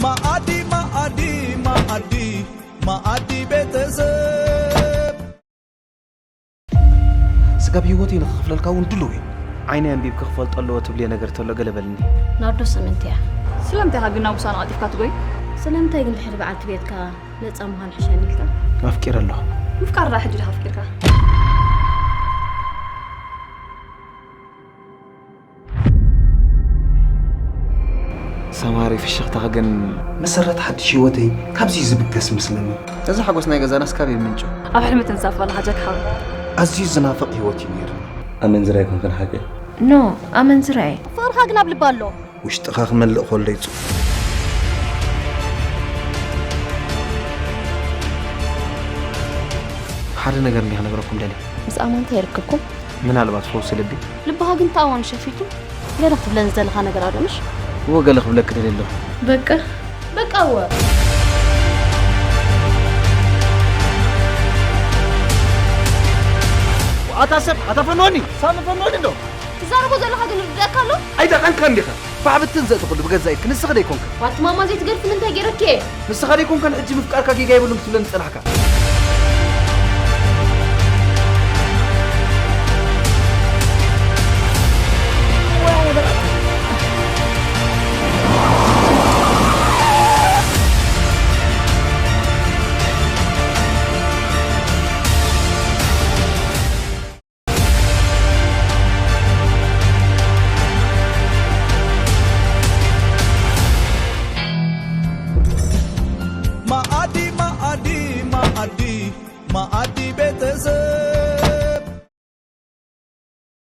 መኣዲ መኣዲ መኣዲ መኣዲ ቤተሰብ። ስጋብ ህይወተይ ንኽኽፍለልካ እውን ድሉው እየ። ዓይነይ ኣንቢብኪ ክፈልጦ ኣለዎ ትብልዮ ነገር ተሎ ገለ በልኒ። ናርዶስ እምንቲ እያ። ስለምንታይ ኢኻ ግን ናብ ውሳነ ቀልጢፍካ ትጎይ? ስለምንታይ ግን ድሕሪ በዓልቲ ቤትካ ነጻ ምዃን ሕሸኒ ኢልካ? ኣፍቂረ ኣለኹ። ምፍቃር ደኣ ሕጂ ዲኻ ኣፍቂርካ? ሰማሪ ፍሽኽታኺ ግን መሰረት ሓድሽ ህይወተይ ካብዚ ዝብገስ መስለኒ። እዚ ሓጎስ ናይ ገዛናስ ካበይ ምንጩ? ኣብ ሕልሚ ትንሳፈፍ ኣለኻ ጃክ ሓወይ። ኣዝዩ ዝናፍቕ ህይወት እዩ ነይሩ። ኣመንዝራ ኣይኮንክን ሓቂ? ኖ፣ ኣመንዝራ እየ። ፍቕርኻ ግን ኣብ ልባ ኣሎ። ውሽጥኻ ክመልእ ከሎ ይጹ። ሓደ ነገር እንዲያ ክነግረኩም ደልየ። ምስ ኣማንታ ይርክብኩም? ምናልባት ፈውሲ ልቢ? ልብኻ ግን ተኣዋኑ ሸፊቱ ገለ ክትብለኒ ዝደለኻ ነገር ኣሎ ምሽ? እወ፣ ገለ ክብለኪ ደልየ ኣለኹ። በቃ፣ በቃ እወ። ኣታ ሰብ፣ ኣታ ፈንወኒ፣ ሳሚ ፈንወኒ እንዶ። ትዛረቦ ዘለኻ ግን ይርድኣካ ኣሎ? ኣይደቐንካን ዲኻ? ባዕብትን ዘእቲ ኩሉ ብገዛእ ኢድኪ፣ ንስኺ ደይኮንክን። ዋቲ ማማ ዘይትገድፍኒ እንታይ ገይረኪ እየ? ንስኻ ደይኮንካን ሕጂ ምፍቃርካ ጌጋ የብሉን ክትብለኒ ዝጸናሕካ?